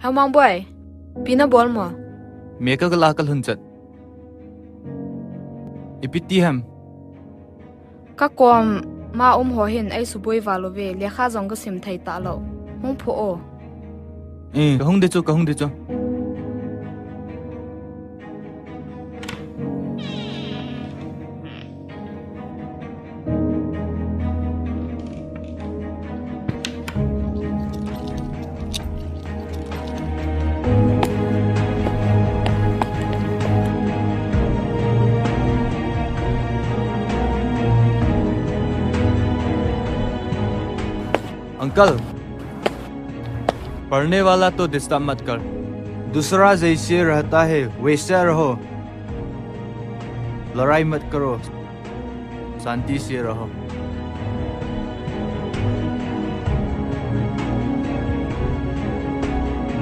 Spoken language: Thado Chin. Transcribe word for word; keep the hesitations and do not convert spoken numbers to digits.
Amang boy, ipi nabol mo? Meka kala kalhun chat. Ipi ti ham? Kakom ma um ho hin eisuboi val uve, lekha jong kasim thei talou. Hung phu o. Eh, kahung de chu, kahung de chu. Uncle, पढ़ने वाला तो डिस्टर्ब मत कर। दूसरा जैसे रहता है वैसा रहो। लड़ाई मत करो, शांति से रहो।